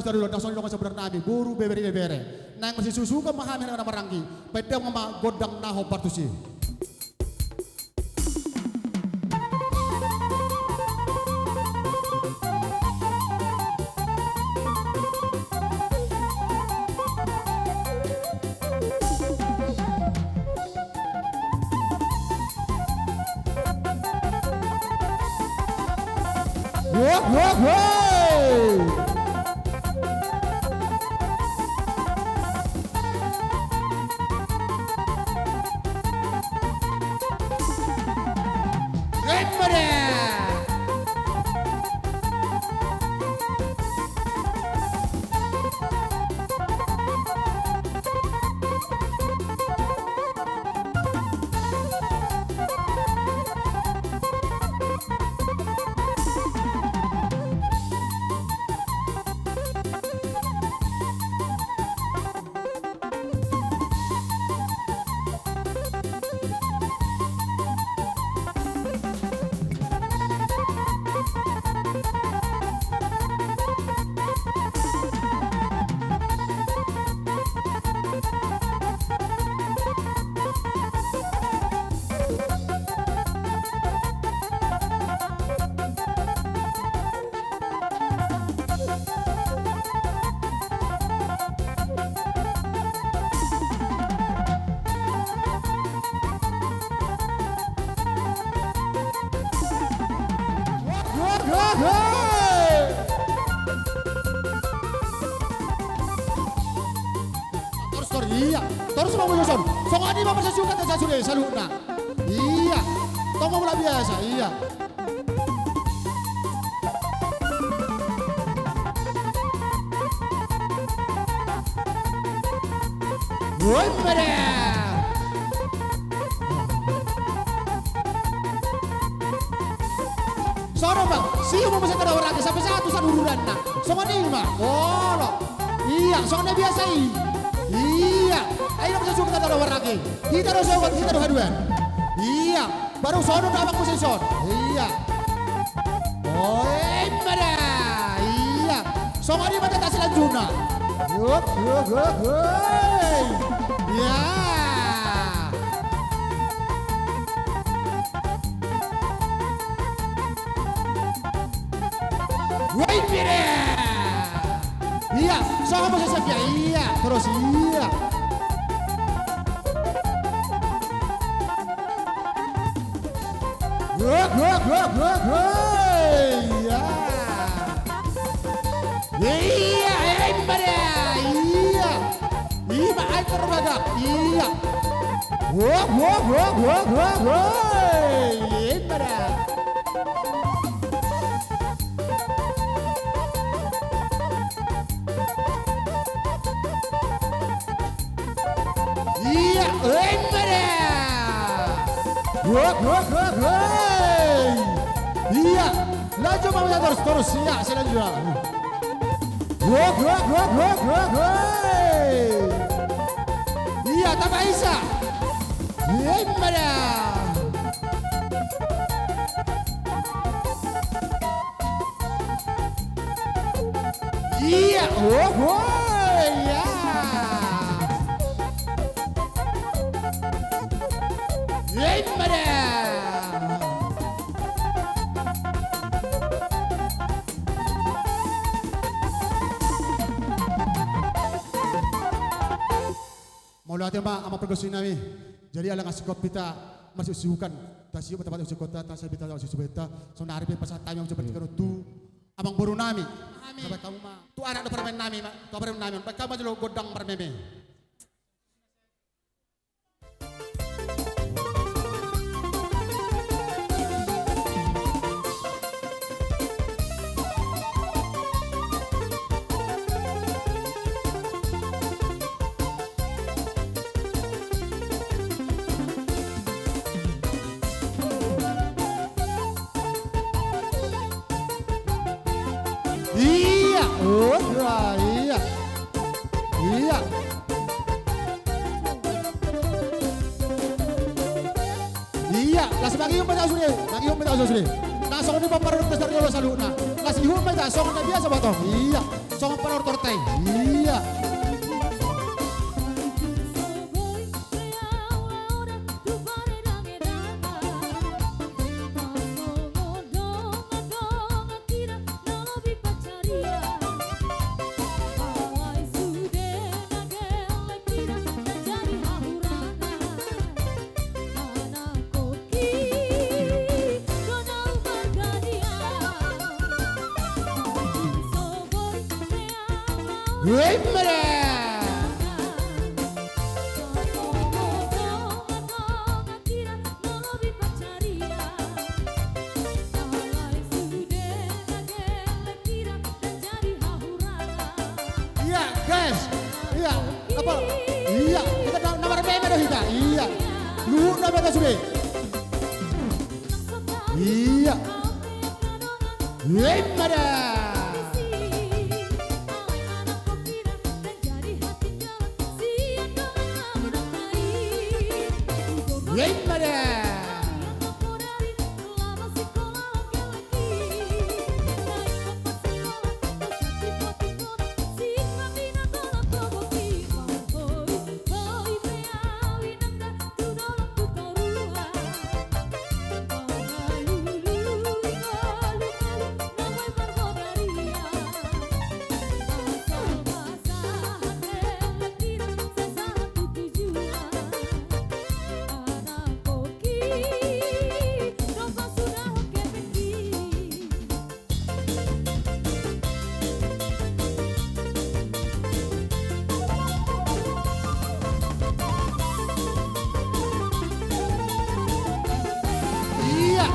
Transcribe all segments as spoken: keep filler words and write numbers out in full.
Saluhutna songon i dongan saudara nami, boru, bere, ibebere. Naeng masisusukan ma hami na maranggi. Baen damang ma gondang na hombar tusi. Wah, wah, wah. Embada. Torus, torus, ia. Torus ma muse dison. Songon i ma muse suka te sasude saluhutna. Ia. Tong ma mula biasa, ia. Woi, mada. Songon i ma, siu ma muse tadok maranggi, sampe satu saluhutna. Songon i ma, olo. Ia, songon na biasa i. Ia, ai na muse suka tadok maranggi. Hita do sogot, hita do haduan. Ia. Baru songon na abang muse dison. Ia. Oi, mada. Ia. Songon i ma tata selanjutna. Hup, hup, hup, hup. Ia. Woi, mada. Ia. Songon muse siap ia. Ia. Torus ia. Wah, wah, wah, wah, wah. Ia. Ia, embada. Ia. Ima ai terbagak. Ia. Wah, wah, wah, wah, wah, wah. Embada. Ia, embada. Wah, wah, wah, wah. Ia, lanjut ma muse torus, torus. Ia, selanjutna. Wah, wah, wah, wah, wah, wah. Ia, tamba isa. Embada. Ia, oh, oh, ia. Embada. Mauliate ma amang pargonsi nami. Jadi ala nga singkop hita marsiuksiukan, tasiup ma tampat siukanta, tasiup hita marsiuksiukanta. Saonari pe pasahat hami ma siukanta tu amangboru nami. Amin. Baen hamu ma tu anak dohot parumaen nami ma, tu parumaen nami. Baen hamu ma jolo gondang marmeme. Ia, oh, ia, ia. Ia. Ia, las mangihut ma hita sude, mangihut ma hita sude. Na songon i ma parhobas ni jolo saluhutna. Las ihut ma hita songon na biasa botong. Ia. Songon panortor tai. Iya. Woi, mada. Iya, gas. Iya, apa? Iya, hita na, na marbeme do hita. Iya. Luhut na beta sude. Iya. Woi, mada. Woi, mada. Iya.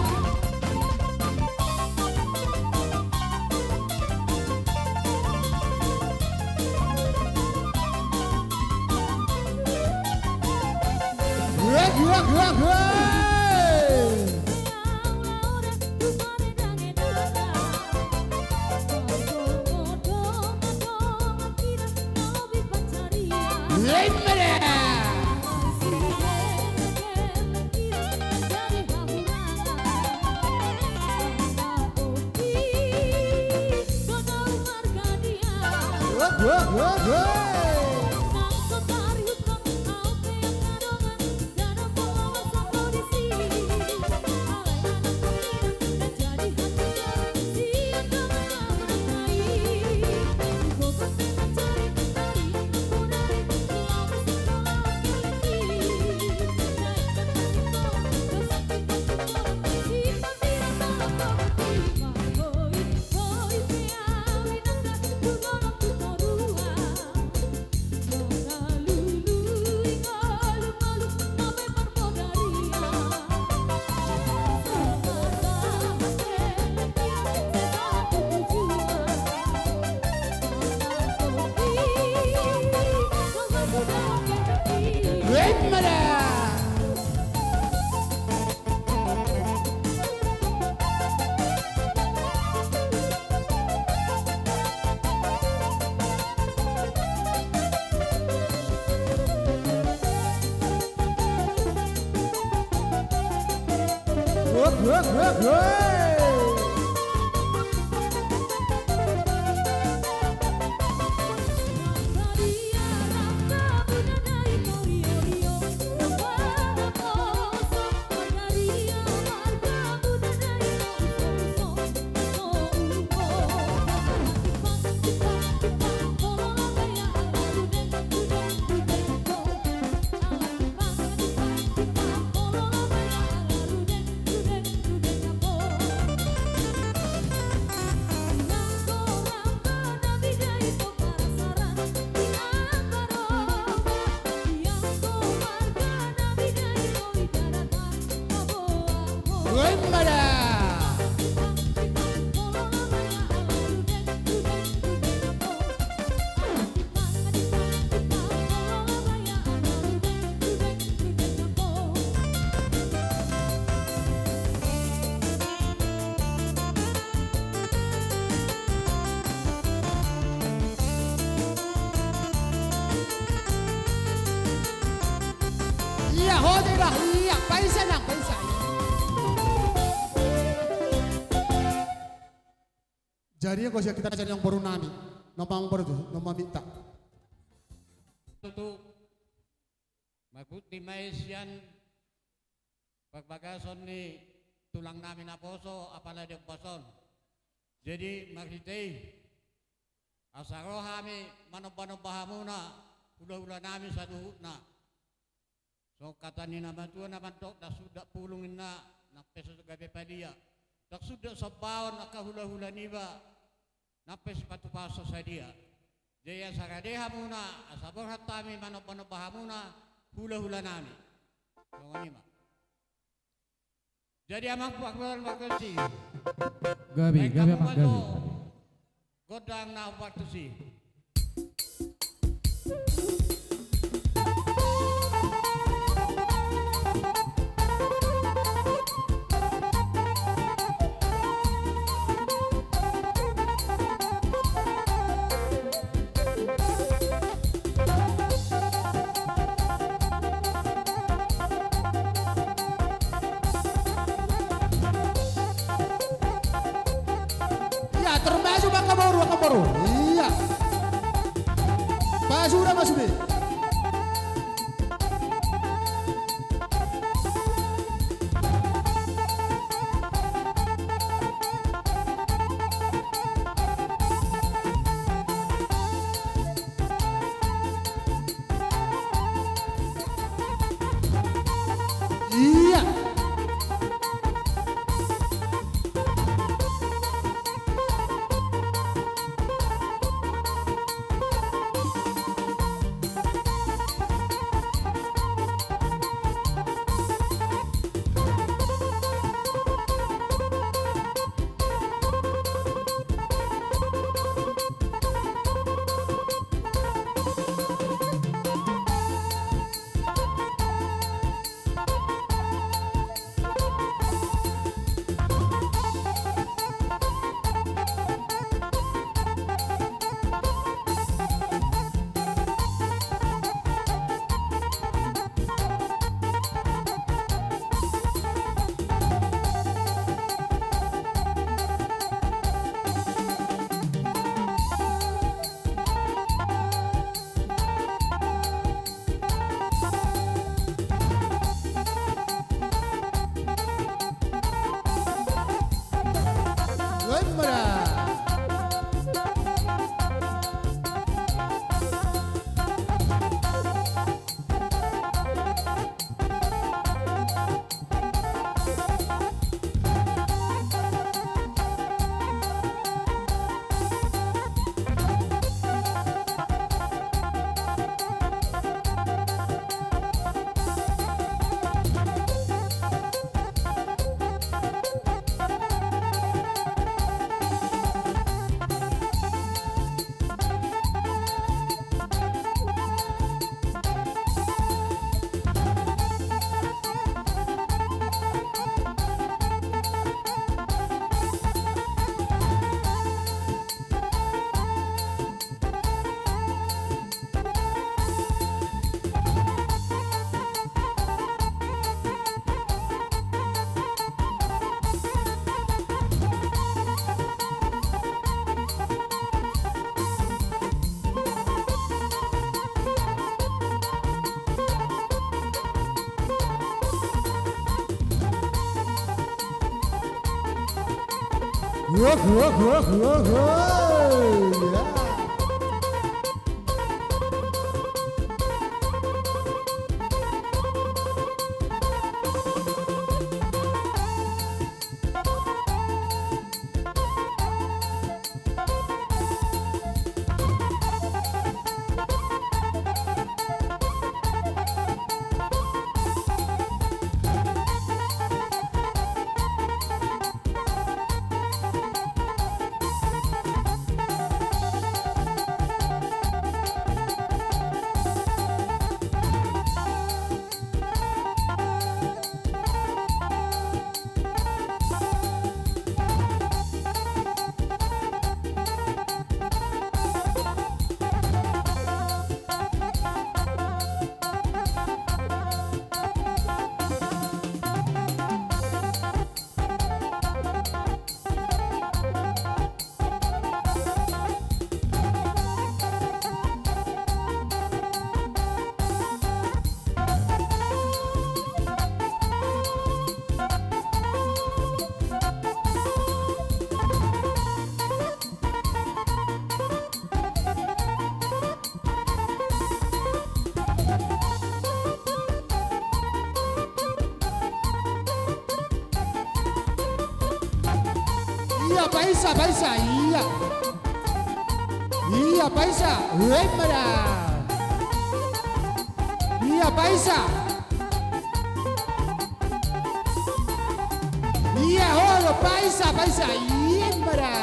Wah, wah, wah, wah. Iya, hode dah, iya, paisa nang, paisa. Jadi, anggo sian hita jadi naung boru nami. na mangombar tu, na maminta. Tutu, marpudi ma i sian parbagason ni tulang nami naposo, apala di ombas on. Jadi, marhite i, asa ro hami manomba-nomba hamuna, hula-hula nami saluhutna. Songon hata ni na matua na mandok, ndang sundat pulung inna, nang pe so gabe palia. Ndang sundat sombaon angka hula-hula niba, nang pe sipatupaon so sadia. Jadi asa rade hamuna, asa borhat hami manomba-nomba hamuna, hula-hula nami. Songon i ma. Jadi amang panggual margosi. Gabe, gabe amang, gabe. Gondang na umbar tusi. Ia, termasuk angka boru, angka boru. Ia. Pasu da, pasu da. Ia. Wah, wah, wah, wah, wah. Ya. Ia, paisa, paisa, ia. Ia, paisa, emma da. Ia, paisa. Ia, olo, paisa, paisa, emma da.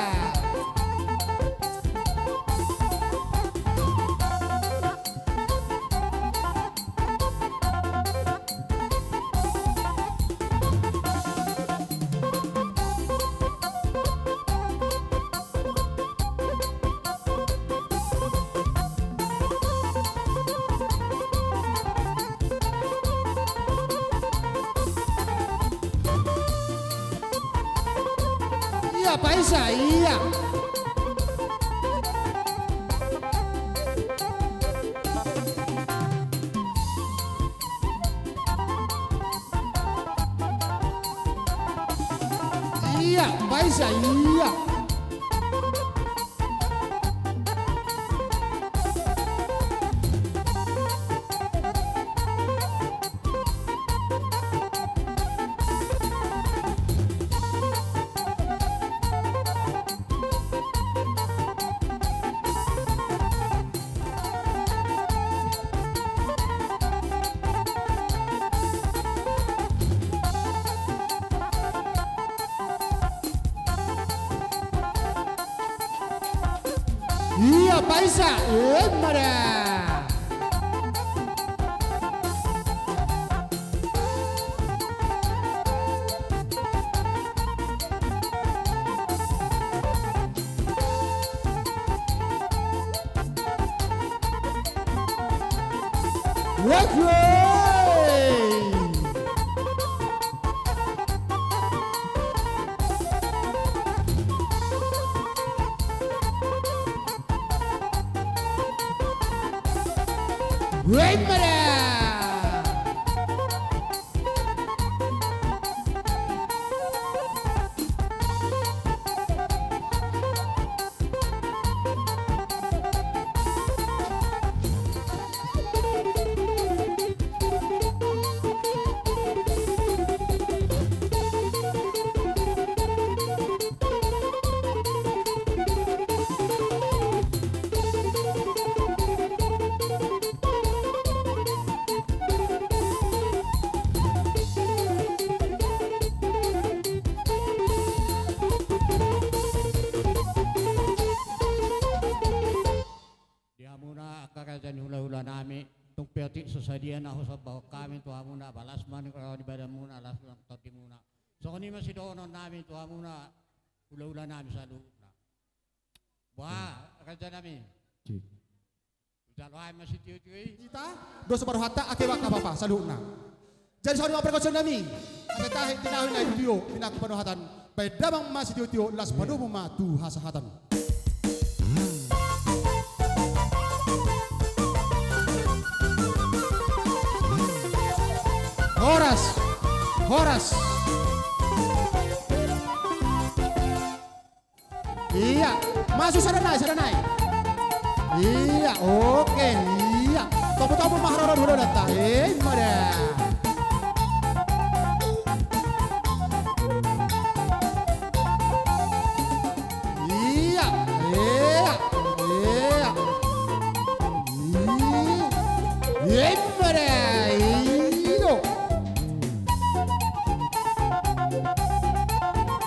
Ia, paisa, ia. Ia, paisa, ia. Ia, paisa, emma da. Woi! Woi, mada! Di hamuna angka raja ni hulahulanami, tung pe otik so sadia na husomba hon hami tu hamuna, balas ma ni roha ni badanmuna, las ma tondimuna. Songon i ma sidohononnami tu hamuna hulahulanami saluhutna. Bah, rajanami. Jalo aek ma sitiotio i. Hita, dos ma rohanta, ate bangka bapa saluhutna. Jadi songon i ma pargonsionnami. Ate tahe tinahu na i tio, pinangku panuhatan. Baen damang ma sitiotio, las padomu ma tu hasahatan. Horas. Horas. Ia, masuk sada nai, sada nai. Ia, oke, ia. Topu-topu ma haroro dulu data. Eh, mada. Ia, ia, ia. Ia, ia, mada. Ia.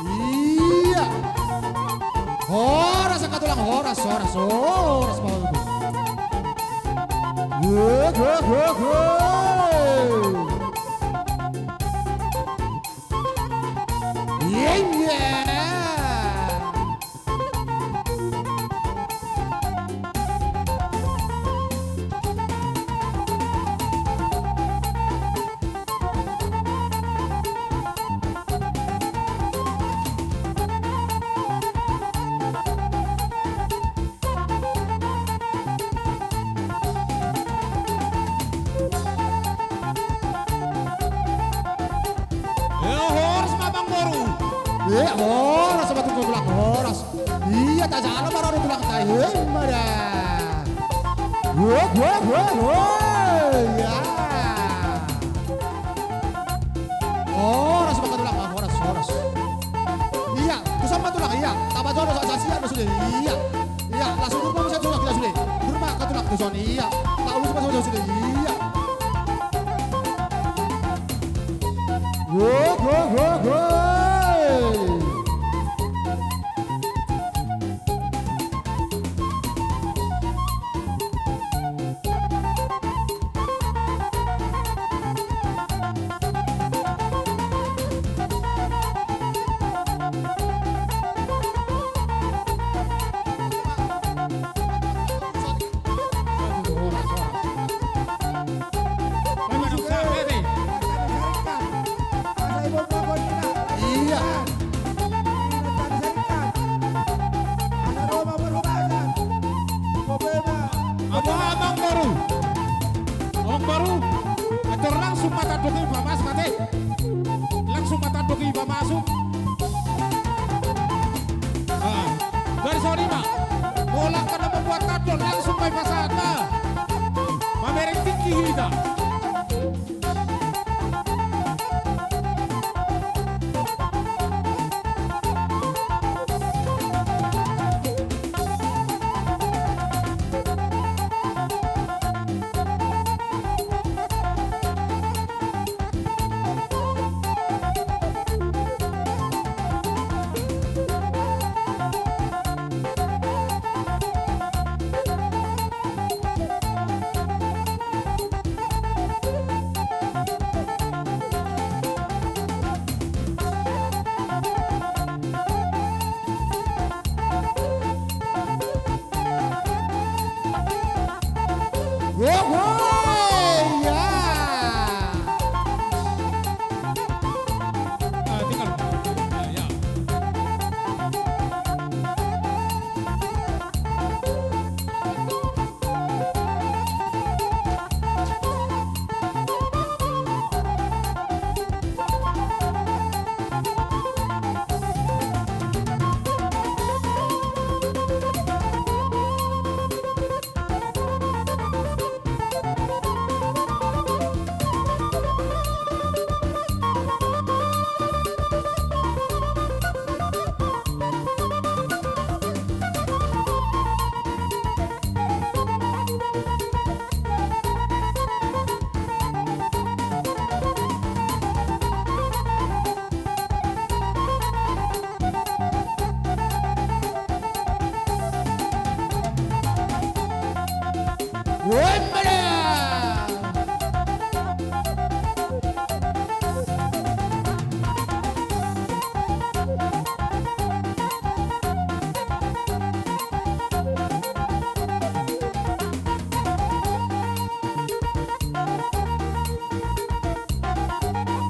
Ia. Horas angka tulang, horas, horas, horas. Woi, woi, woi, woi. Ia, ia. Eh, horas ma amangboru. Eh, horas ma tulang, horas. Ia, tajalo ma roha ni tulangta, eh, mada. Woi, woi, woi, woi, ia. Horas ma tulang, horas, horas. Ia, tu son Patulak, iya. Tapa jono sa sasian do sude, iya. Iya, langsung turun ma muse, turun ma kita sude. Turun ma, patulak tu son, iya. Langsung ma sude, iya. Go, go, go, go. Iya. Amang boru. Amang boru. Atur langsung ma tandok i pamasuk ate. Langsung ma tandok i pamasuk. Ah, dari soni ma. Bola kena membuat tandok langsung ma i pasahat ma. Mamereng tingki hita. Woho, ya. Ah, tinggal. Ya, ya.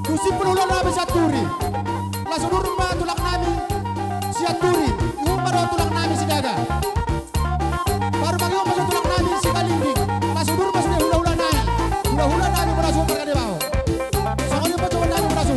Tusi pulu lo nami Sianturi. Langsung turun ma tulang nami Sianturi. Umar tulang nami Sidaga. Baru bagi umar tulang nami Sibalingbing. Langsung turun ma sude hula-hula nami. Hula-hula nami marasu parkade bao. Songon i ma tulang nami marasu.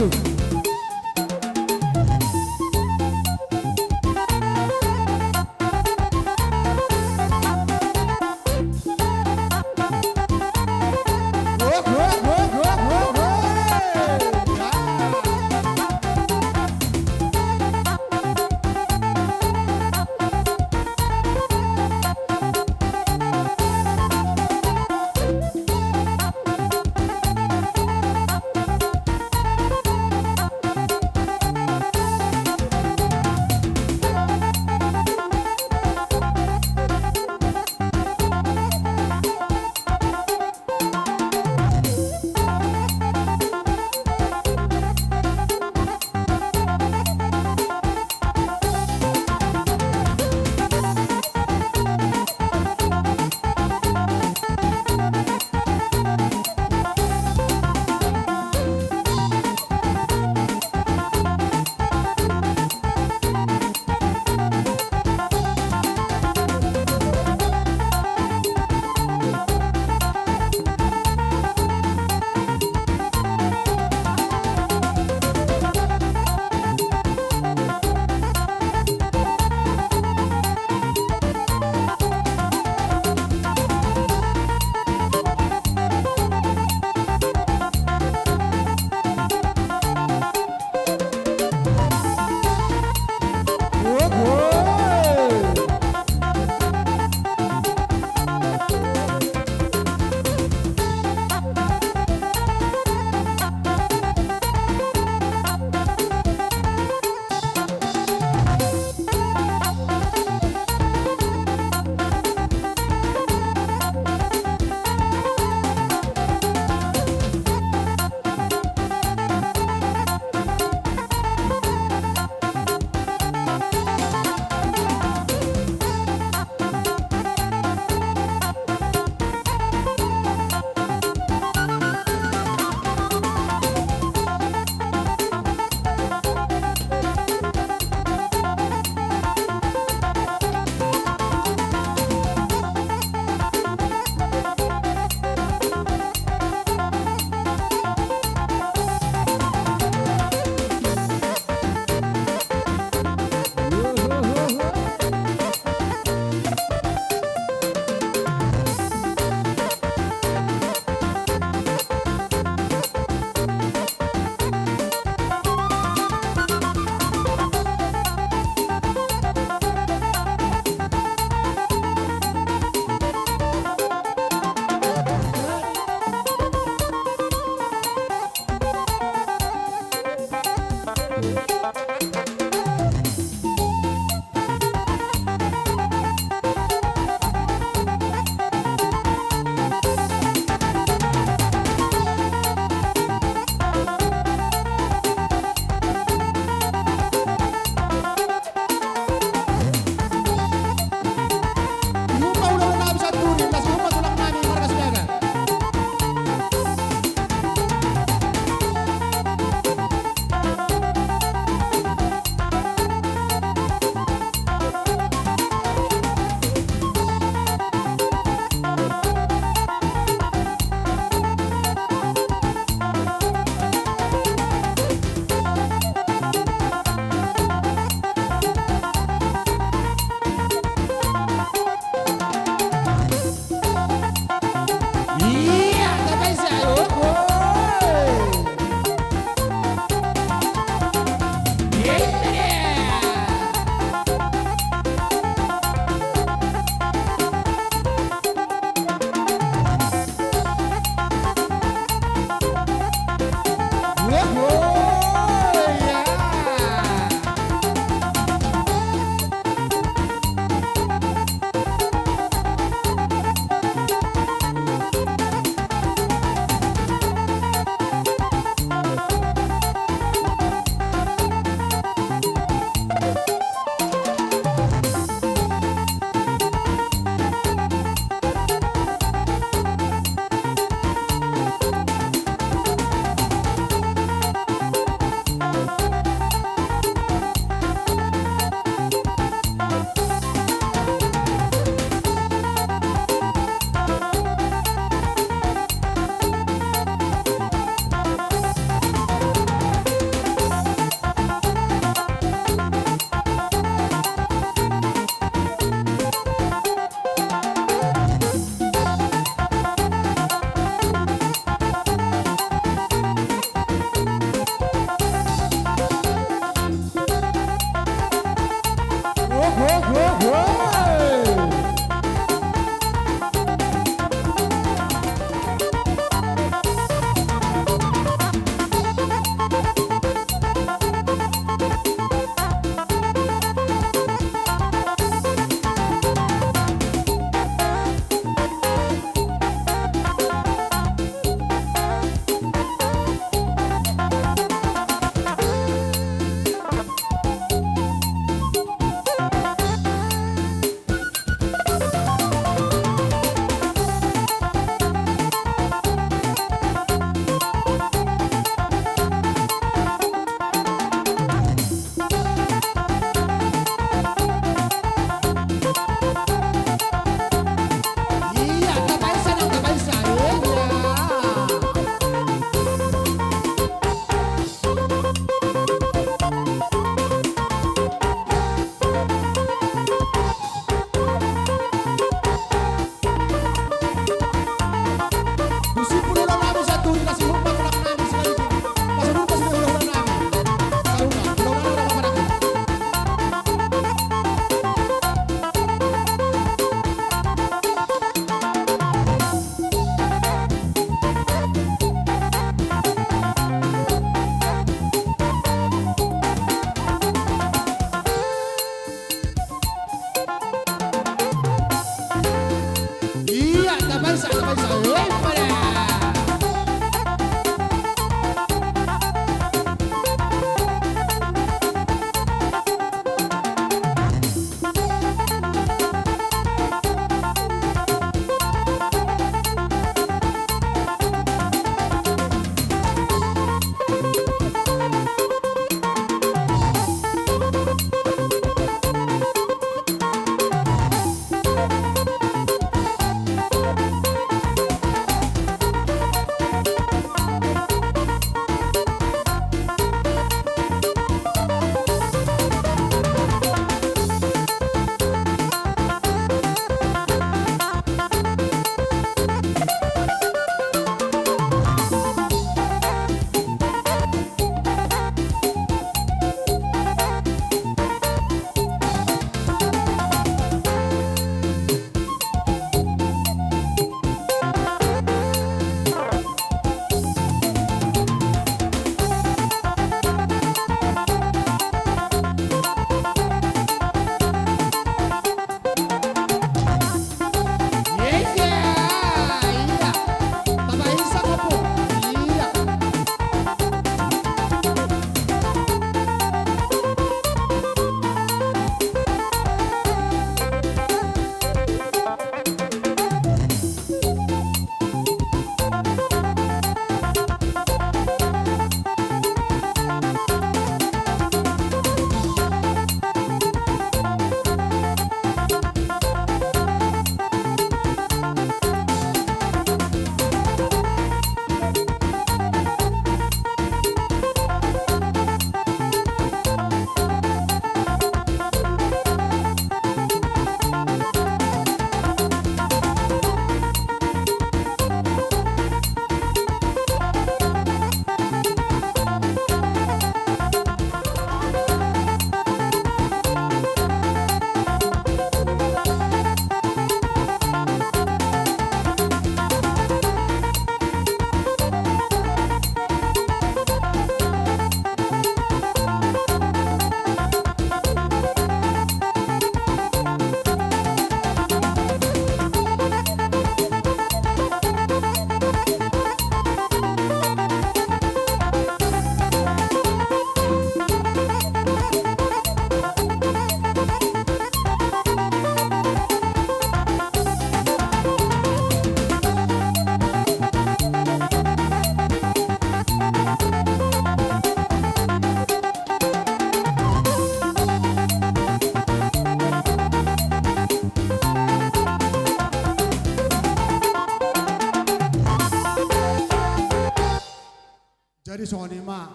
Jadi songon i ma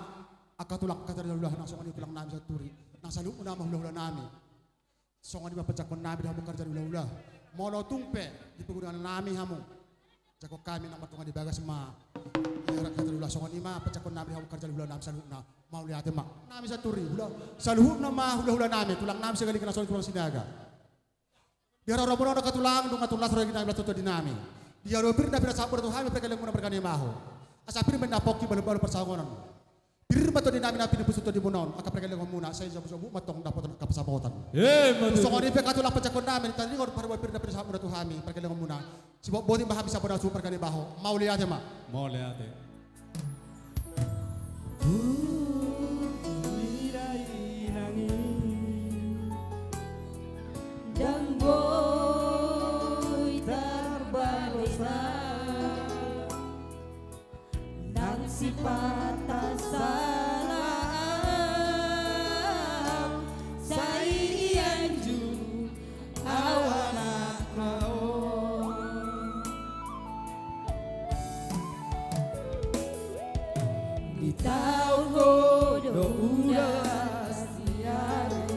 angka tulang, angka tarida hulahula, songon i tulang nami Sianturi, na saluhutna ma hulahula nami. Songon i ma panjangkon nami di hamu angka tarida hulahula. Molo tung pe di pagunungan nami hamu, jangkon hami nang martonga di bagas ma. Ia rap hata hulahula, songon i ma panjangkon nami di hamu angka tarida hulahula nami saluhutna. Mauliate ma. Nami Sianturi, hula, saluhutna ma hulahula nami, tulang nami Siagalingga na songon i tulang Sinaga. Di haroro muna angka tulang, dung na tulang saro di nami, las tu tondi nami. Di haroro pir na pinasahat muna tu hami, pargelleng muna marga ni Maho. Asa pir ma na pongki balum-balum parsaongonon. Pir ma tondi nami na pinupus tu tondi muna on, angka pargellengon muna, sai jobu-jobu ma tong dapotan angka pasamotan. Eh, ma tutu. Songon i pe angka tulang panjangkon nami, tadi on parba pir na pinasahat muna tu hami, pargellengon muna. Sibotboti ma hami sabola suhut marga ni Maho. Mauliate ma. Mauliate. Jamboi tarbalosa. Nang sipata sala au, sai ianju au anakna on. Ditaon ho do ulas ni ari,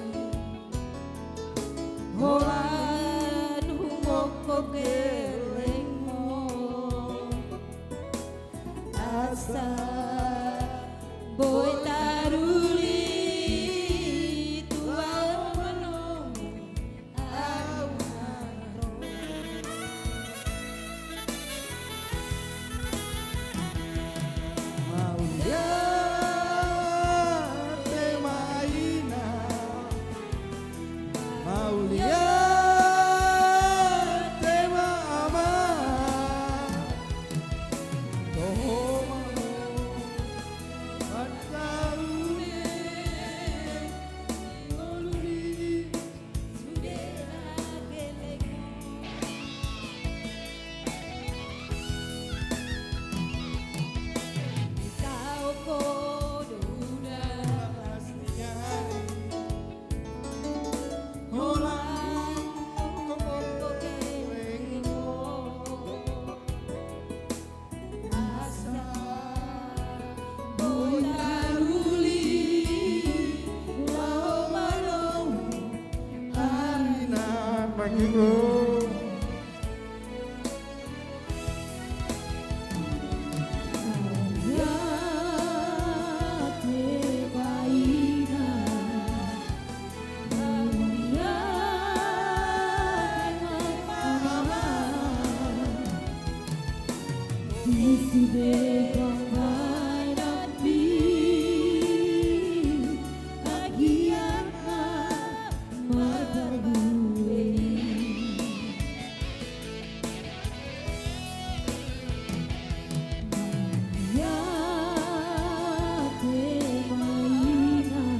holan humophop gellengmu. Asa boi taruli tu au manomu au na ro. Mauliate ma Sude pambahenanmi, agian na marparbue i. Mauliate ma inang.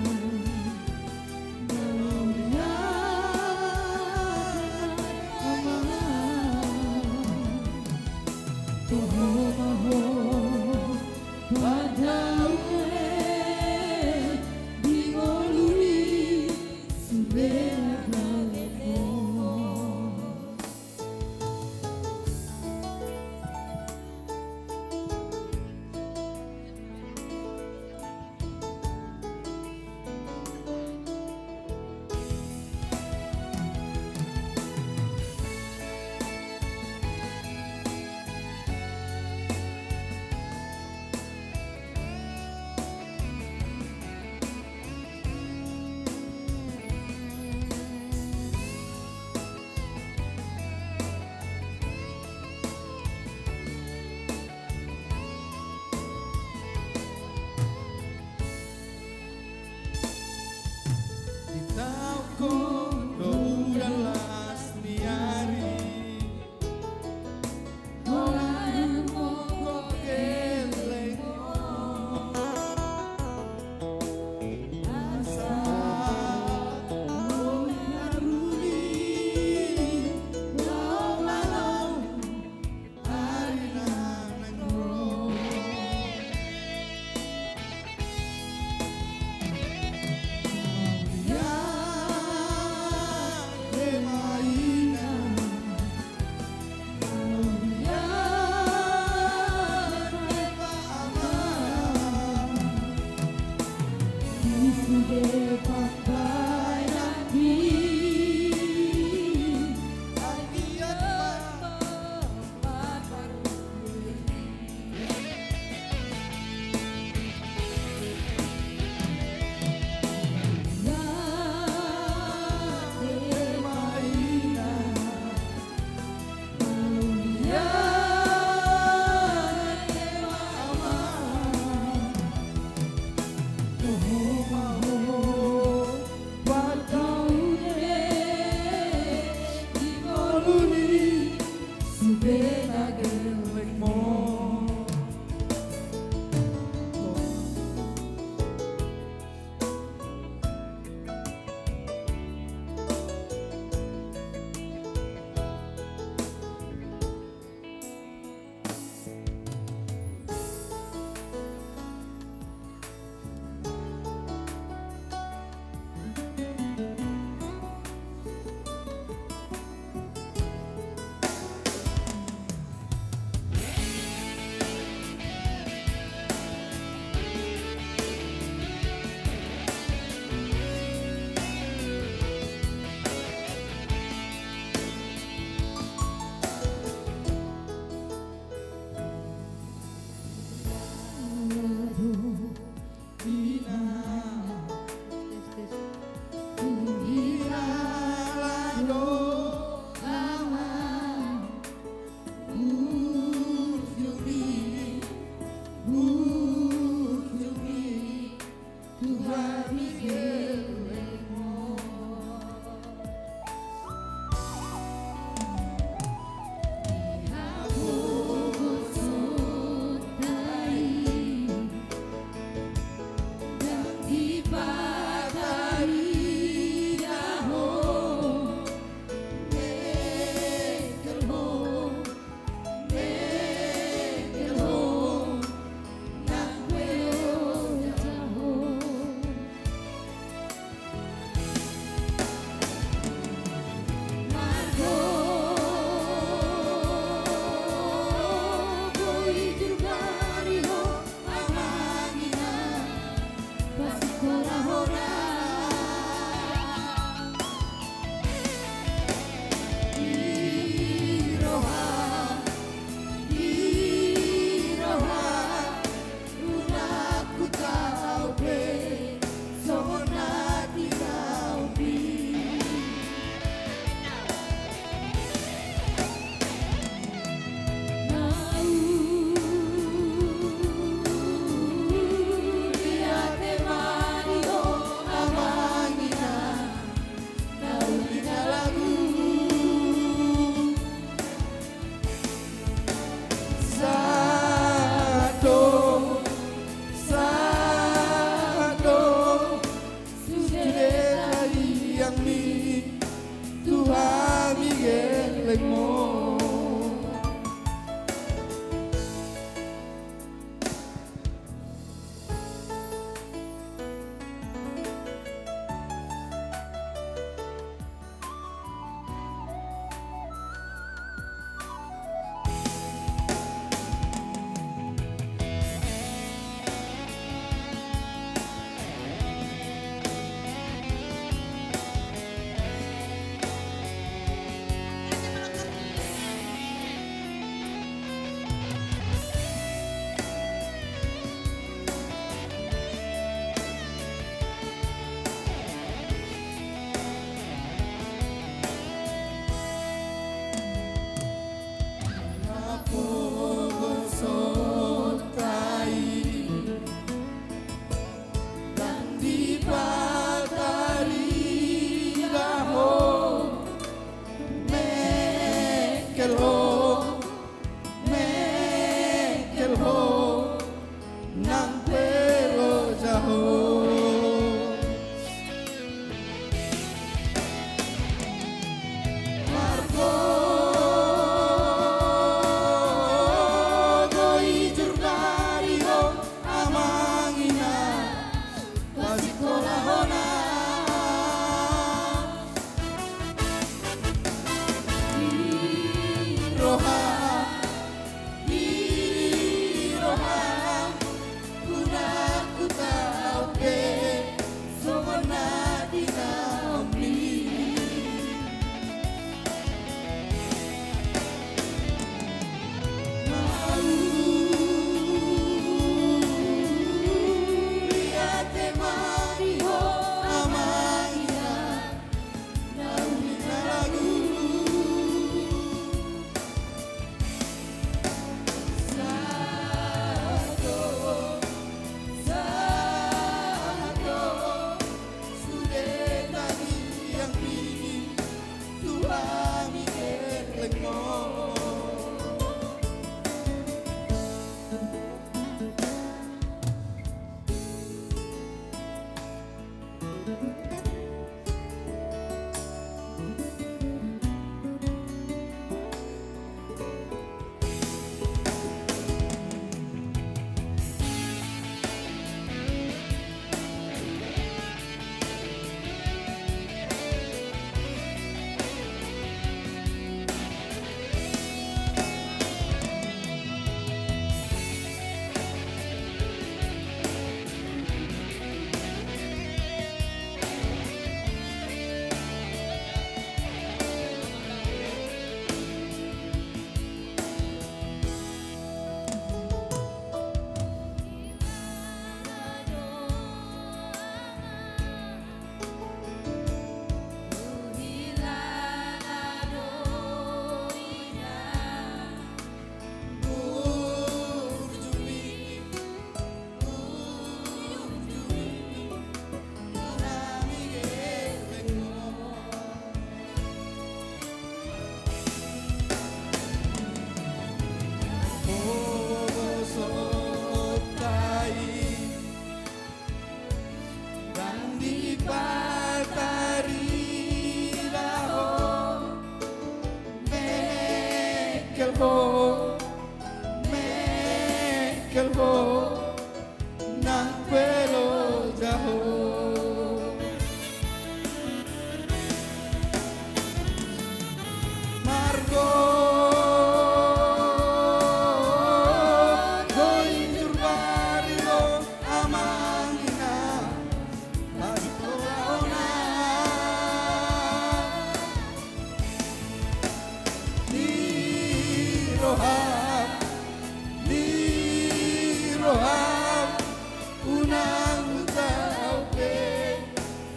Ho nang pe loja ho. Margogo injur bari ho amang inang. Ni roham, ni roham, unang hujalo pe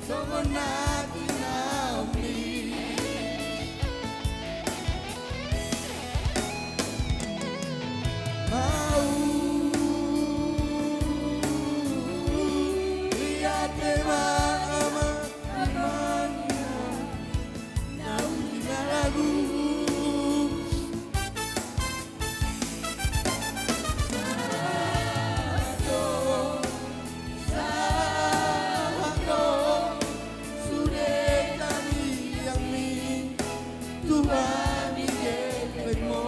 songon na tinaomi. Mauliate ma amang, amang inang, na uli na lagu. Sahat do, sahat do sude taniangmi tu hami gellengmu.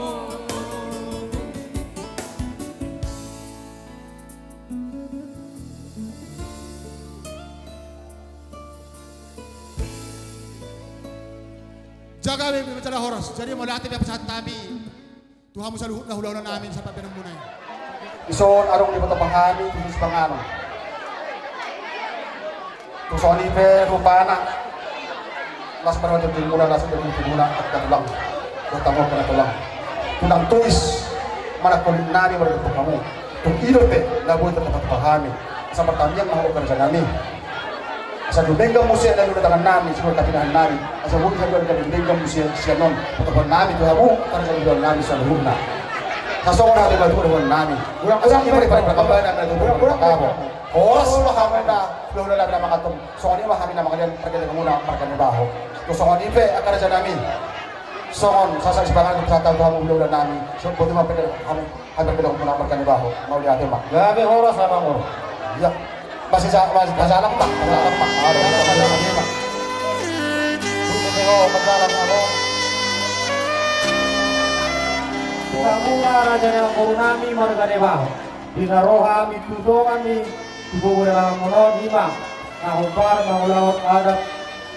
Jaga be, be, be, jaga horas. Jadi mauliate be pasahat hami tu hamu saluhutna hulahula nami sahat pambahenanmuna i. Dison adong diboto hami tu sipanganon. Tu songon i pe rupana. Las ma roha tu tingmuna, las ma roha tu tingmuna, angka tulang. Dohot hamu angka tulang. Tulang tois manangkoli nami marga tu hamu. Tung i dope na boi tarpatupa hami. Asa martangiang ma hamu angka raja nami. Asa dumenggan muse na niula tangan nami, sian na pinahan nami. Asa boi hamu angka dumenggan muse sian on. Patupaon nami tu hamu angka raja ni hulahula nami saluhutna. Asa songon hata ni natuatua nami. Horas ma hamu na hulahula nami na mangantong. Songon i ma hami na mangalian pargellengmuna marga Nabaho. Tu songon i pe angka raja nami. Songon sahat sipanganon tu hamu hulahula nami. Songon i ma pe hamu. Hamu pe dong muna marga Nabaho, mauliate ma. Gabe horas amang. Ia. Masih sa-, masih, masih alam, Pak. Masih alam, Pak. Aduh, masih alam, Pak. Masih alam, Pak. Hamu ma raja ni amangboru nami marga Nabaho. Di na ro hami tu tonga ni, tu gogo ni alaman on, i ma na hombar mangulahon adat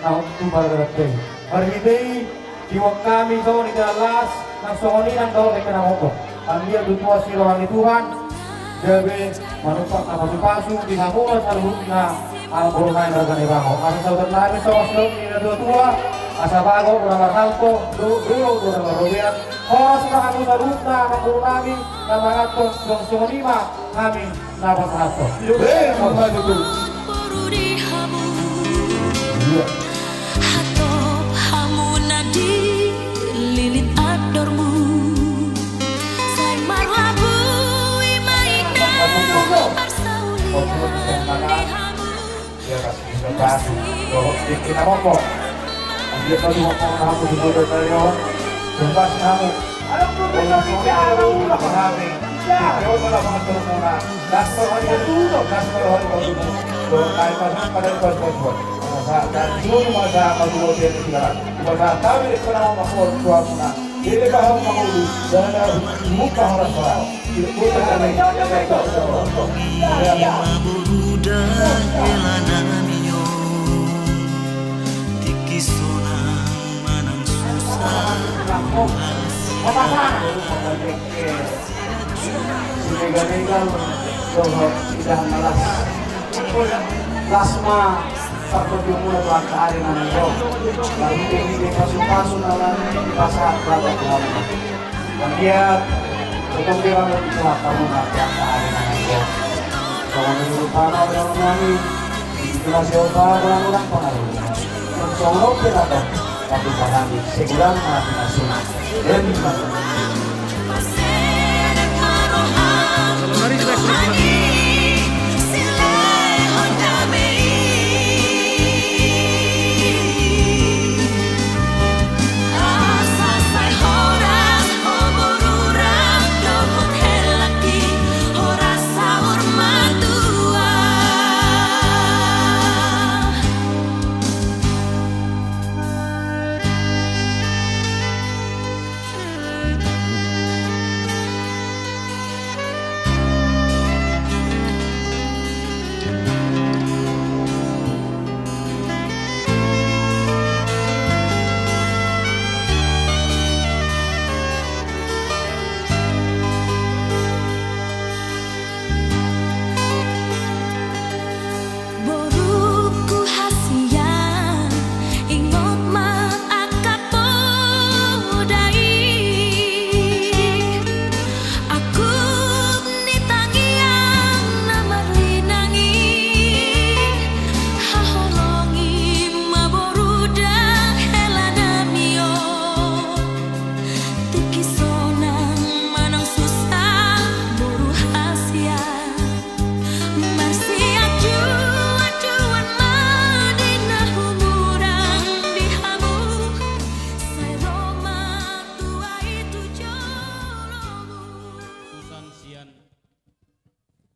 na hombar adat pe. Marhite i, tiup hami songon i di las, nang songon i nang dohot hami na hombar. Anggiat tutu asi roha ni Tuhan, gabe manumpak na pasupasu di hamu saluhutna, amangboru nami marga Nabaho. Asa sahutan nami songon saluhut ni natuatua, asa bagot do na marhalto, do, do, do na marrobean. Horas ma hamu saluhutna, amangboru nami na mangantong, songon i ma hami na pasahathon. Boru di hamu. Ia. Hatop hamu na di lilit andormu. Sai marlabui ma inna parsaulian di hamu. Ia, kasih. Dohot di kita mompo. Dia tadi mompo hamu di bodo tadi on. Bebas hamu. Bola hamu. Dia bola hamu. Dasar hari itu, dasar hari itu. Dohot kai pasang pada pas pas pas. Masa dan dulu masa madu dia di dalam. Masa tahu itu nama apa tuan. Jadi, paham mangolu, dan muka orang paham. Ima boru da hela nami on, tingki sonang manang susa. Sinegal-negal dohot indahan na las. Las ma partondion muna tu angka ari na naeng ro. Marhite-hite pasupasu na naeng dipasahat Debata tu hamu. Anggiat tongtong be ramoti Tuhan hamu na di angka ari na naeng ro. Songon i rupana, hulahula nami, di na siopa, ulang-ulang pangaruh. Songon on pe na tong. Tapi pahami, segudang mati nasib. Emma.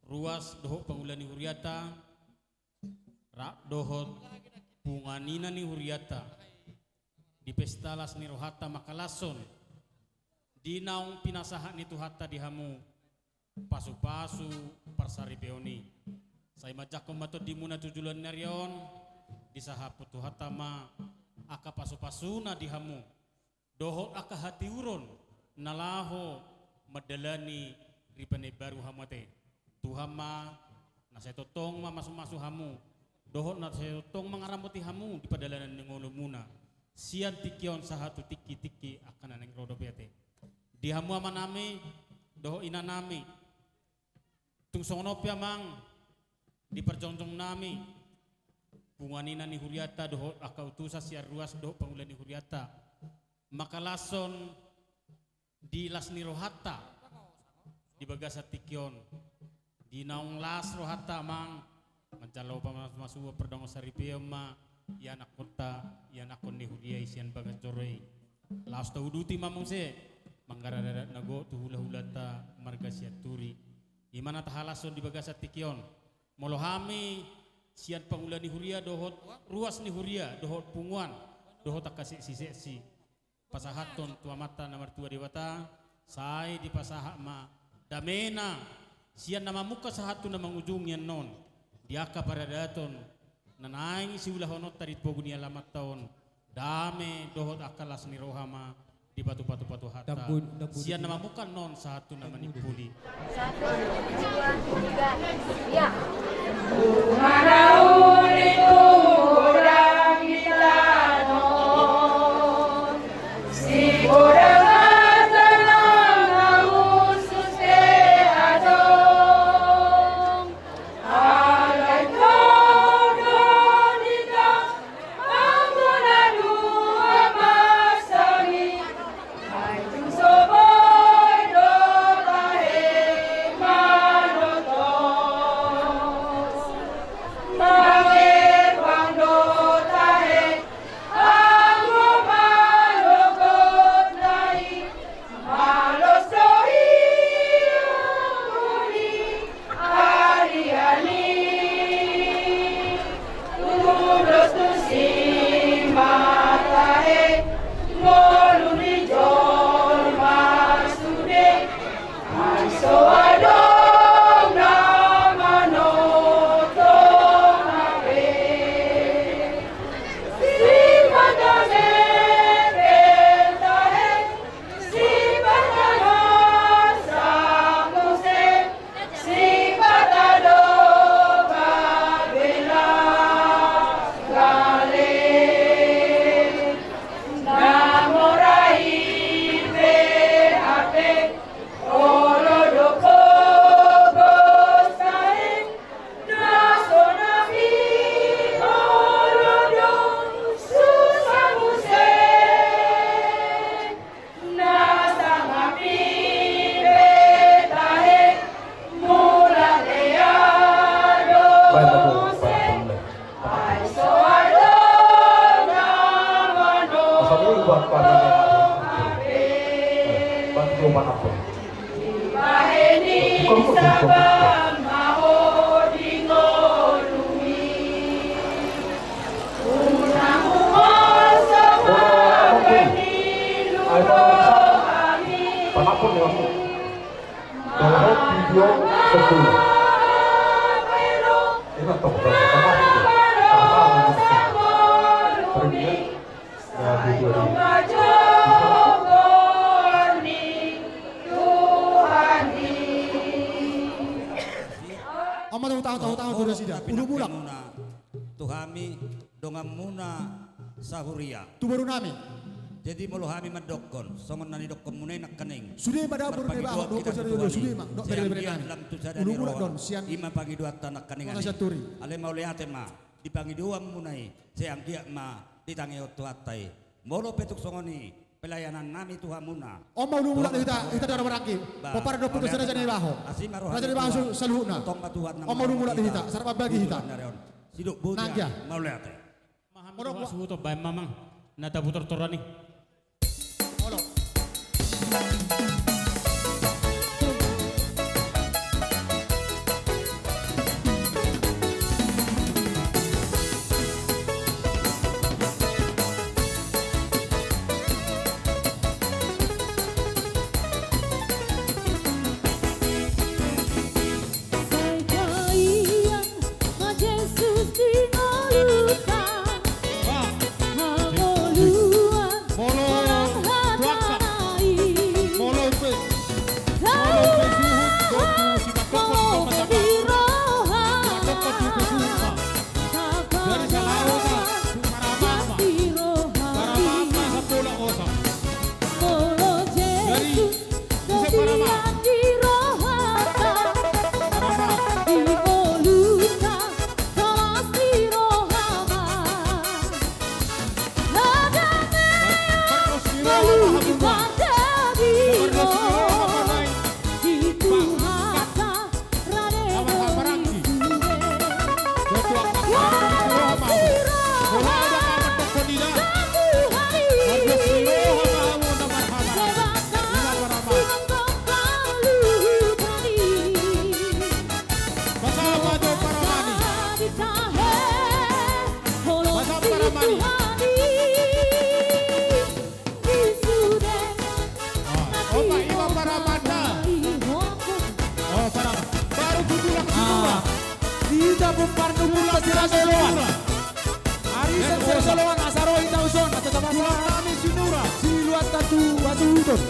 ruas dohot pangula ni huriata, rap dohot punguan ina ni huriata, di pesta las ni rohanta mangkalashon, di naung pinasahat ni Tuhanta di hamu, pasupasu parsaripeon i. Sai manjangkon ma tondimuna tu joloan ni ari on, disahaphon Tuhanta ma angka pasupasuna di hamu, dohot angka hatiuron na laho mandalani ripa na imbaru hamu ate. Tuhan ma na sai tongtong mamasumasu hamu, dohot na sai tongtong mangaramoti hamu di pardalanan ni ngolumuna, sian tingki on sahat tu tingkitingki angka na naeng ro dope ate. Di hamu amanami dohot inanami, tung songon on pe amang, di parjongjongnami, punguan ina ni huriata dohot angka utusan sian ruas dohot pangula ni huriata, mangkalashon di las ni rohanta di bagasan tingki on, di naung las rohanta amang, manjalo pamasumasu pardongansaripeon ma ianakhonta, ianakhon ni huria i sian bagas joro i. Laos tauduti ma muse manggarar adat na gok tu hulahulanta marga Sianturi. I ma na tahalashon di bagasan tingki on. Molo hami sian pangula ni huria dohot ruas ni huria dohot punguan dohot angka seksiseksi, pasahathon tu Amanta na martua Debata, sai dipasahat ma damena sian na mamungka sahat tu na mangujungi annon, di angka paradaton na naeng siulahononta di pogu ni alamanta on, dame dohot angka las ni roha ma dipatupatupa Tuhanta. Sian na mamungka annon sahat tu na manimpuli. Satu, dua, tiga. Ya. Pangampun ya. Dalam video sepuluh. Ini tak berapa. Apa? Apa? Apa? Apa? Ama tahu, tahu, tahu, tahu, sudah, sudah. Ulu mulak. Tu hami donganmuna sahuria. Tu boru nami. Jadi molo hami mandokkon songon na nidokkonmuna i nangkaning. Sude ma dapur ni bahu, dohot sada jolo sude ma. Ulu mulak don sian. I ma pangidoanta nangkaning. Alai mauliate ma di pangidoanmuna i, sai anggiat ma ditangihon Tuhanta i. Molo pe tung songon i pelayanan nami tu hamuna. On ma ulu mulak di hita, hita dara maranggi. Pomparan dohot putus raja ni baho. Raja ni baho saluhutna. On ma ulu mulak di hita, sahat mambagi hita. Sidok boti. Mauliate. Molo suhuton baen mamang na tabu tortoran i. Olo. Pomparan ni ompunta si Raja Oloan. Arisan si Raja Oloan, asa ro hita tu son, asa tama. Tulang nami Sinura. Siluanta tu hasuhuton.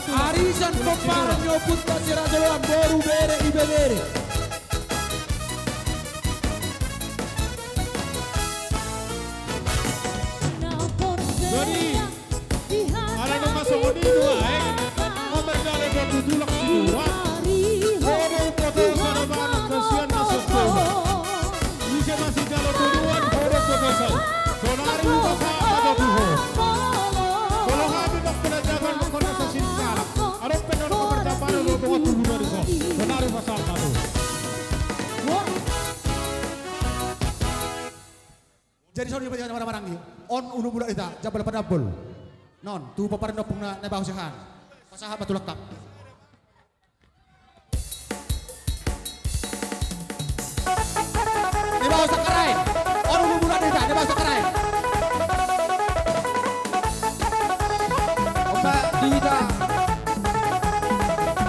Arisan pomparan ni ompunta si Raja Oloan, boru, bere, ibebere. Jadi, ala nunga songon i do aek, on ma jala do tu tulang Sinura. Ho do umbotosa na manang hasian na so toba. Ise ma sijalo toruan, ho do umbotosa i. Saonari hupasahat ma jo tu ho. Molo hami nang pelajaran nang kona sasintara. Adong pe nang pelajaran nang bongot tu bulan i ho. Saonari hupasahat ma tu ho. Jadi songon i ma jala maranggi. On ulu bulat hita, jambal padambol. Non, tu pomparan ni ompung na, na bahu siahaan. Pasahat ma tu langkap. Na bahu sangkaraen. On ulu bulat hita, na bahu sangkaraen. Ompa di hita.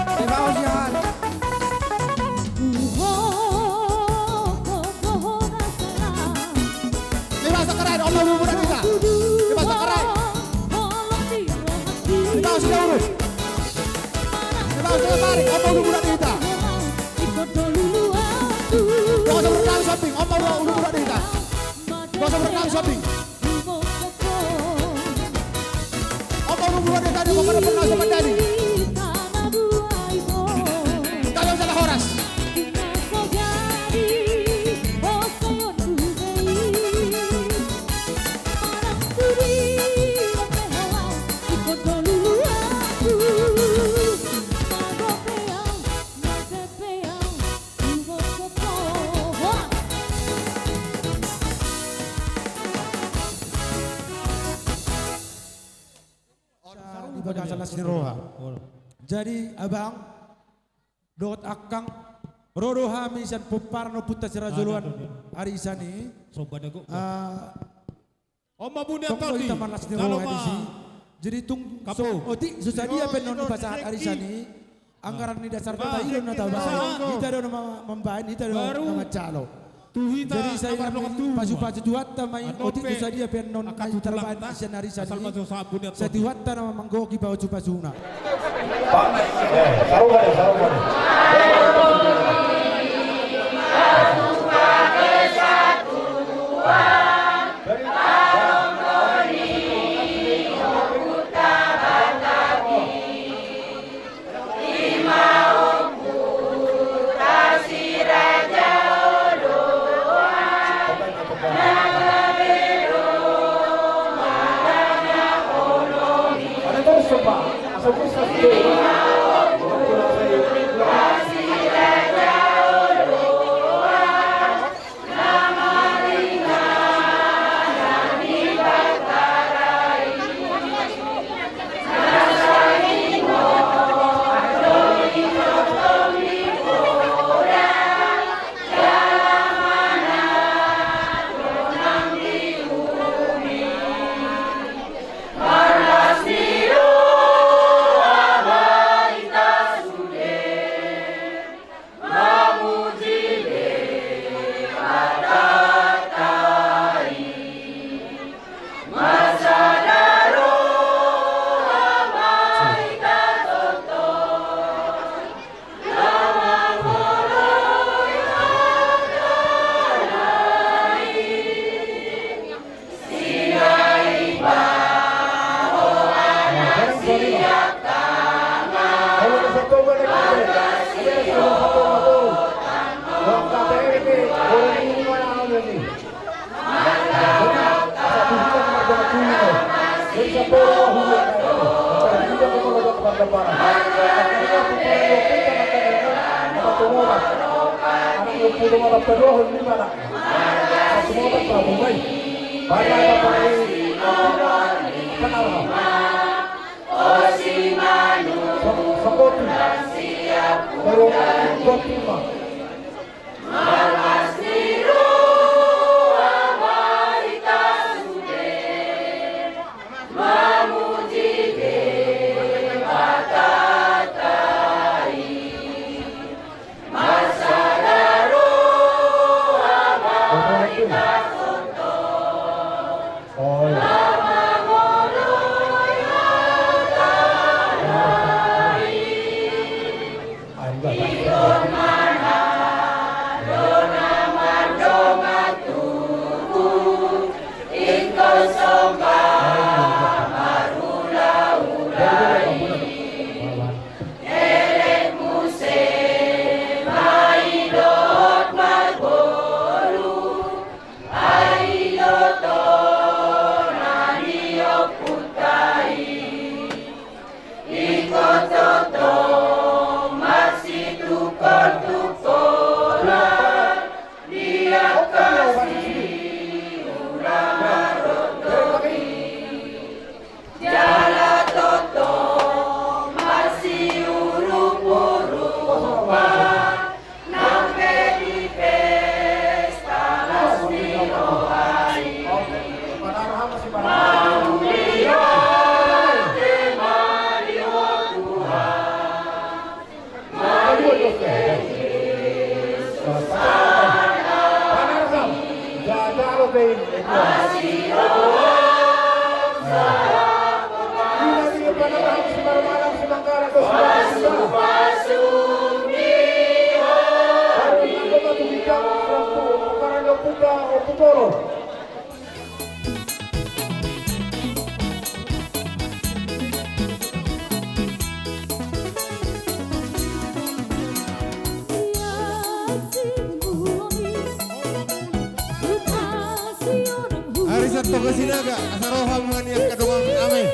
Na bahu siahaan. Na bahu sangkaraen, on ma ulu bulat hita. Na bahu sangkaraen. Na bahu sidauruk. Na bahu sidauruk, on ma ulu bulat hita. Bahu saburang sombing, on ma ulu bulat hita. Bahu saburang sombing. On ma ulu bulat hita, di pokokna pernah sopan dadi. Kalau salah horas. Di bagasan las ni roha. Jadi, abang, dohot angkang, ro do hami sian pomparan ni ompunta si Raja Oloan, arisan i. Ah, Tong do hita marlas ni roha disi. Jadi tung so otik so sadia pe annon dipasahat arisan i. Anggaran ni dasar pe taida do na tabaen. Hita do na mambaen, hita do na manjalo. Jadi sai hami pasu-pasu Tuhanta ma i, otik so sadia pe annon na tarbaen sian arisan i. Sai Tuhanta na manggohi pasu-pasuna. Arisan Toga Sinaga, asa roha mangani angka dongan ami.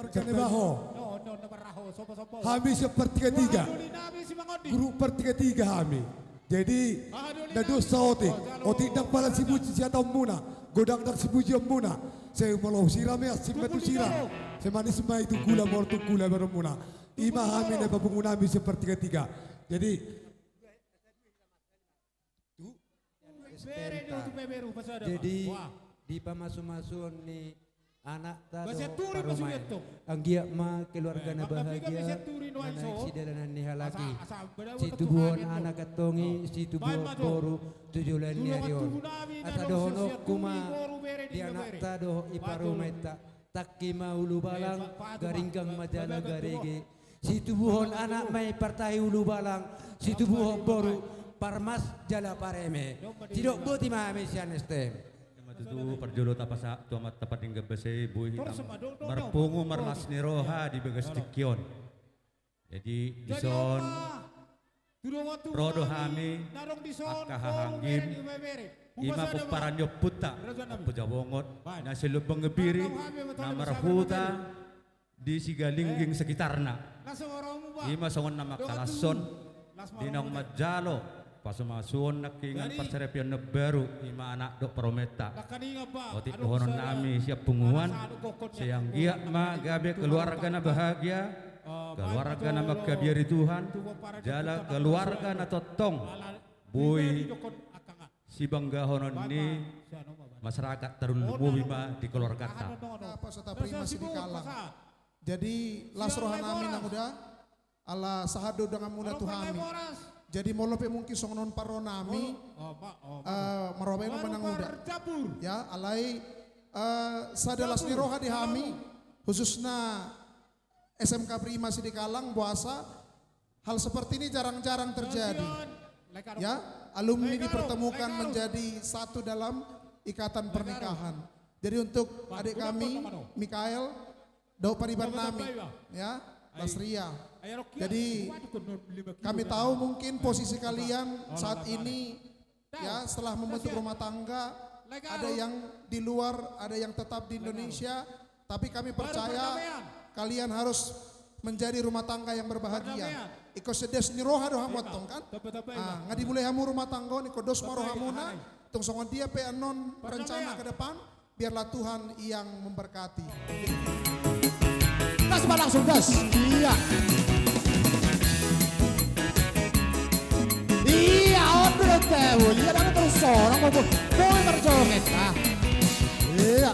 Marga Nebaho. Hami sian Partiga Tiga. Grup Partiga Tiga hami. Jadi na dos saotik, otik ndang pala simuji siataonmuna, godang ndang sipujionmuna. Sai molo sira ma i, asing ma tu sira. Sai manis ma i tu gula, molo tu gula baronmuna. Ima hami na papungu nami sian Partiga Tiga. Jadi jadi di pamasumasuon ni anakta dohot parumaen, anggiat ma keluarga na bahagia, manaek sidalanan ni halaki, situbuhon anak antong i, situbuhon boru tu joloan ni ari on. Asa dohononku ma di anakta dohot i parumaenta: Tangki ma ulubalang, garinggang ma jala garege. Situbuhon anak ma i partahi ulubalang, situbuhon boru parmas jala pareme. Sidok boti ma hami sian S T M. Ima tutu parjolo tapasahat tu Amanta Pardenggan Basa i, boi hita marpungu marlas ni roha di bagas tingki on. Jadi dison ro do hami angka hahaanggi, ima pomparan ni ompunta, Ompu Jabongot, na sian Lumban Gambiri, na marhuta di Sigalingging sekitarna. Ima songon na mangkalashon di naung manjalo pamasumasuon nangkiningan parsaripeon na baru, ima anak dohot parumaenta. Otik dohonon nami sian punguan, sai anggiat ma gabe keluarga na bahagia, keluarga na mangkabiari Tuhan, jala keluarga na tongtong boi sibanggahonon ni masyarakat, tarlumobi ma di keluarganta. Jadi las roha nami, Nang Uda. Ala sahat do undanganmuna tu hami. Jadi molo pe mungkin songon on parro nami, eh, marroha baenon ma, Nang Uda. Ya, alai eh, sada las ni roha di hami, khususna S M K Prima Sidikalang, boasa hal seperti ini jarang-jarang terjadi. Ya, alumni dipertemukan menjadi satu dalam ikatan pernikahan. Jadi untuk adik kami, Mikael, dohot pariban nami, ya, Lasria. Jadi kami tahu mungkin posisi kalian saat ini, ya, setelah membentuk rumah tangga, ada yang di luar, ada yang tetap di Indonesia, tapi kami percaya kalian harus menjadi rumah tangga yang berbahagia. Ingkon sedes ni roha do hamu antong, kan? Ah, nga dimulai hamu rumah tangga on, ingkon dos ma rohamuna. Tung songon dia pe annon rencana ke depan, biarlah Tuhan yang memberkati. Gas, Pak, langsung gas. Iya. Iya, on dulu, Tewo. Iya, dapat terus seorang, kok, kok, kok, marjoget, ah. Iya.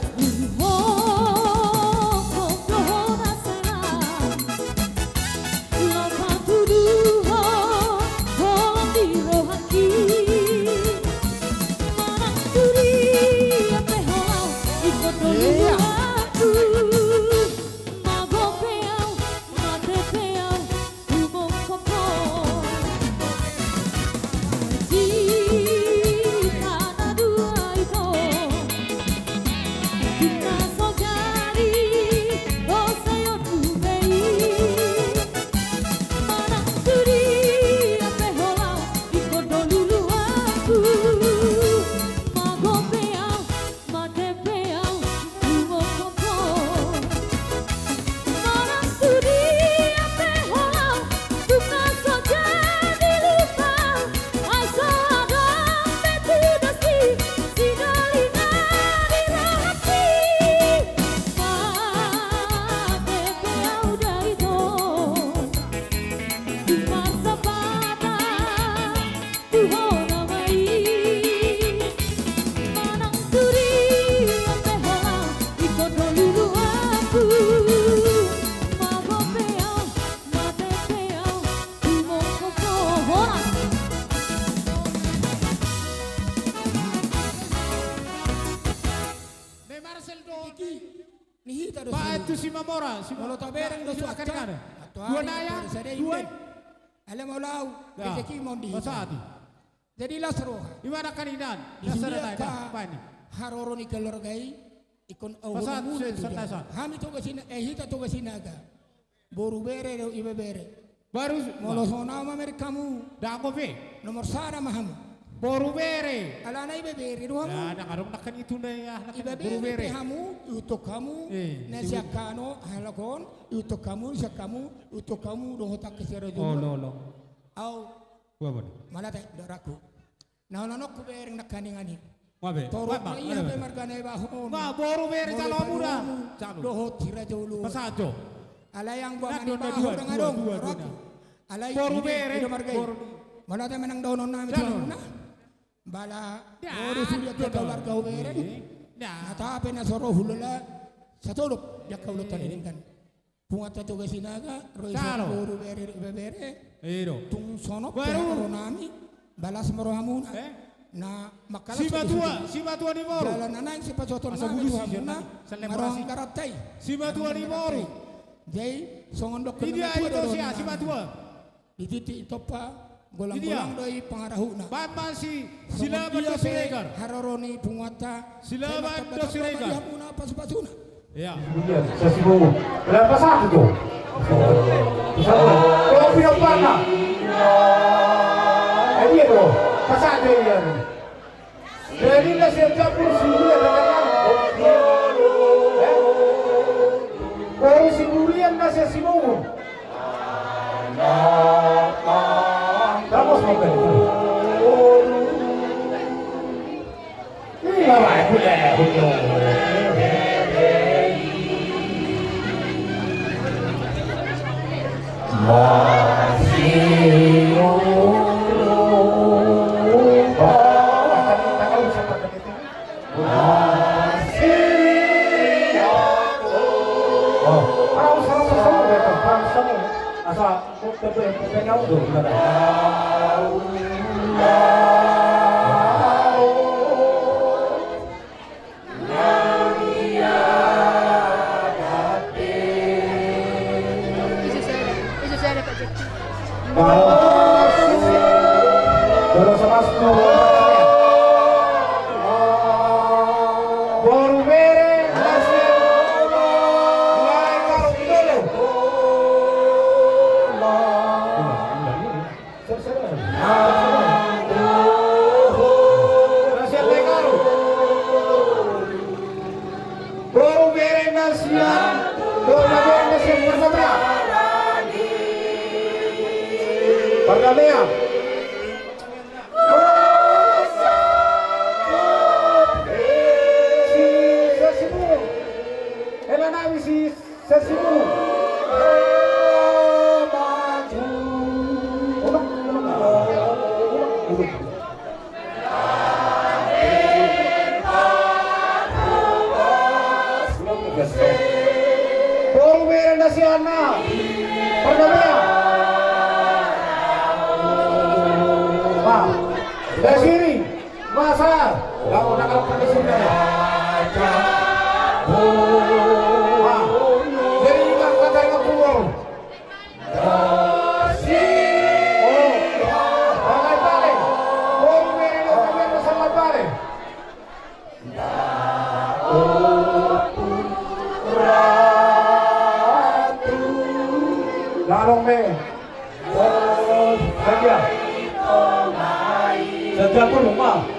Ni Marcel do. Ni hita do. Baen tu Simamora, Simamora. Molo tabereng do tu angka, angka ni sada, dua naya, dua. Ale molo au, rezeki ma on di hita. Jadi las roha. Iba na kaninan. Di sude angka haroro ni keluarga i, ingkon au. Hami Toga Sinaga, eh, hita Toga Sinaga. Boru bere do ibebere. Molo songon au mamereng hamu. Dang ope. Nomor sada ma hamu. Boru bere. Alana ibebere do hamu. Ibebere pe hamu, ihuthon hamu na sian hano, halak on, ihuthon hamu, sian hamu, ihuthon hamu dohot angka sira jolo. Au. Mauliate, daorakku. Na on annon hubereng nangkaningan i. Toru ma ia pe marga na ibahon. Boru bere, jalo hamu da. Dohot sira jolo. Pasahat jo. Alai anggo manang ibahon dang adong, daorakku. Alai boru bere, i do marga i. Mauliate ma nang dohonon nami tu hamuna. Bala boru sude angka keluarga hubereng. Na tape na so ro hulala satolop di angka ulaonta na denggan. Punguanta Toga Sinaga, ro i sian boru bere, ibebere. Tung songon pe haroro nami, balas ma rohamuna. Na mangkalas simatua, simatua ni boru. Jala na naeng sipasahaton nami tu hamuna, maronggang garanta i. Simatua ni boru. Jadi songon dohonon ni natua do, simatua. Di titik i tompa, golang-golang do i pangarahutna. Baen ma si Silaban do Siregar. Haroro ni punguanta. Silaban do Siregar. Pasu-pasuna. Iya. Iya, sasi bobo. Lah, pasahat tu. Pasahat. Kopi ompana. Eh, dia do. Pasahat tu ia. Jadi na sian Jampur Siburian na sian, eh? Boru Siburian na sian Sinuhun. Dapos ma pe. Iya, baik, udah, udah. Boru bere na sian Lae Karung Dolo. Na sian Lae Karung. Boru bere na sian, boru bere na sian Pardamaian. Pardamaian. Si Sasibungu. Hela nami si Sasibungu. Boru bere na sian Pardamaian. Ba, Dasiri, masa, lagu nakal pakai sini. Ba, jadi ikan kata dengan punggung. Lalong be. Saja. Saja pun rumah.